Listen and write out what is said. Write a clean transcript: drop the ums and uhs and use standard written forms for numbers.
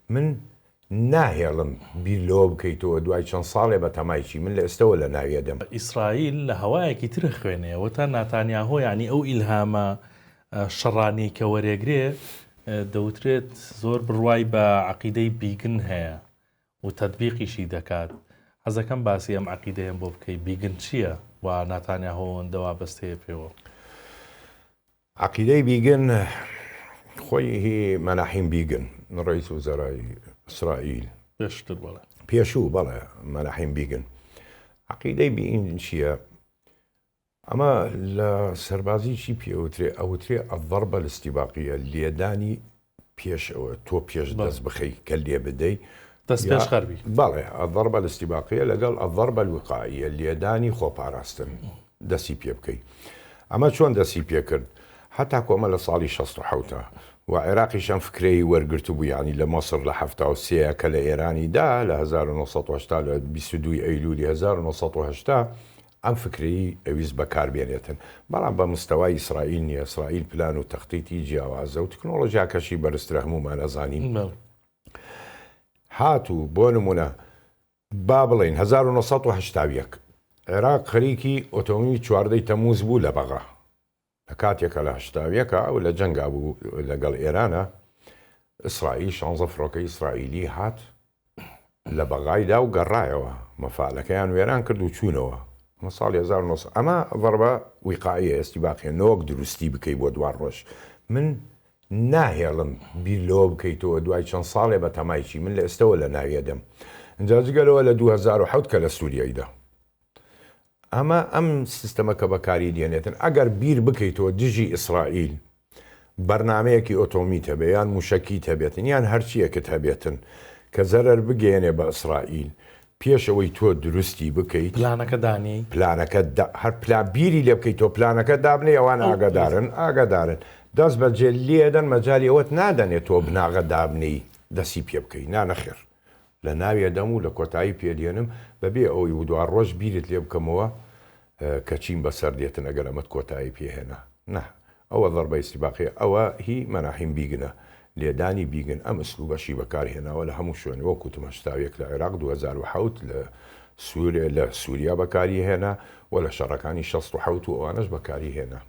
من ناهێڵم بیر لەوە بکەیتەوە دوای چەند ساڵێ بە تەمای چی، من لە ئێستەوە لە ناویە دەم. ئیسرائیل لە هەوایەکی تر ئەخوێنێ وتا ناتانیاهۆ یانی ئەو ئیلهامە شەڕانیەی کە وەرێگرێ دەوترێت زۆر بڕوای بە عەقیدەی بیگن هەیە و تەتبیقیشی دەکات حەزەکەم باسی ئەم عەقیدەیەم بۆ بکەی بیگن چییە و ناتانیاهۆ ئەوەندە وابەستەیە پێوە؟ عەقیدەی بیگن خۆی هی مەناحیم بیگن ڕئیس وزەرای ئیسرائیل پێشتر بەڵێ. پێشوو بەڵێ مەناحیم بیگن عەقیدەی بیگن چییە؟ ئەمە لە سەربازی چی پێوترێ ئەوترێ الضربە الاستباقیە لێدانی پێش ئەوە تۆ پێش دەست بخەی کە لێ بدەی دەست پێش خەربی بەڵێ الضربە الاستباقیە لەگەڵ الضربە الوقائیە لێدانی خۆپاراستن دەستی پێ بکەی ئەمە چۆن دەستی پێ کرد هەتاکو ئەمە لە ساڵی 16 و عێراقیش ئەم فکرەی وەرگرتبوو یانی لە مەسر لە 73 کە لە ئێرانی دا لە 1980 لە 22 ئەیلولی 1980 ئەم فکرەی ئەویست بەکار بێنێتن بەڵام بە مستەوای ئیسرائیل نیە ئیسرائیل پلان و تەختیتی جیاوازە و تکنۆڵۆجیاکەشی بەرزترە هەموومان ئەزانین هات و بۆ نمونە با بڵێین 1981 عێراق خەریکی ئۆتۆمی چواردەی تەموز بوو لە بەغا لە کاتێکا لە هەشتاویەکا ئەو لە جەنگا بوو لەگەڵ ئێرانە ئیسرائیل شانزە فڕۆکەی ئیسرائیلی هات لە بەغای دا و گەڕایەوە مەفالەکەیان وێران کرد و چوونەوە ئەمە ساڵی 1900 ئەمە ضربە وقائیە ئێستیباقیە نەوەک دروستی بکەی بۆ دوا ڕۆژ من ناهێڵم بیر لەوە بکەیتەوە دوای چەند ساڵێ بە تەمای چی من لە ئێستەوە لە ناویە دەم ئینجا جگە لەوە لە 2007 کە لە سووریایدا ئەمە ئەم سیستەمە کە بەکاری دێنێتن ئەگەر بیر بکەیتەوە دژی ئیسرائیل بەرنامەیەکی ئۆتۆمیت هەبێ یان موشەکیت هەبێتن یان هەرچیەکت هەبێتن کە زەرەر بگەیەنێ بە ئیسرائیل پێش ئەوەی تۆ دروستی بکەیت پلانەکە دانێی. پلانەکە دا هەر پلان بیری لێ بکەیتەوە پلانەکە دابنێی ئەوان ئاگادارن ئاگادارن دەست بەجێ لێدەن مەجالی ئەوەت نادەنێ تۆ بناغە دابنێی دەستی پێ بکەی نا نەخێر لە ناوی ئەدەم و لە کۆتایی پێ دێنم بە بێ ئەوەی ودوا ڕۆژ بیرت لێ بکەمەوە کە چیم بە سەر دێتن ئەگەر ئەمەت کۆتایی پێ هێنا. نا. ئەوە ضربە استباقیە ئەوە هی مەناحیم بیگنە. لێدانی بیگن ئەم ئسلوبەشی بەکار هێناوە لە هەموو شوێنێ وەک وتم 81 لە عێراق 2007 لە سورێ لە سوریا بەکاری هێنا و لە شەڕەکانی 67 و ئەوانەش بەکاری هێنا.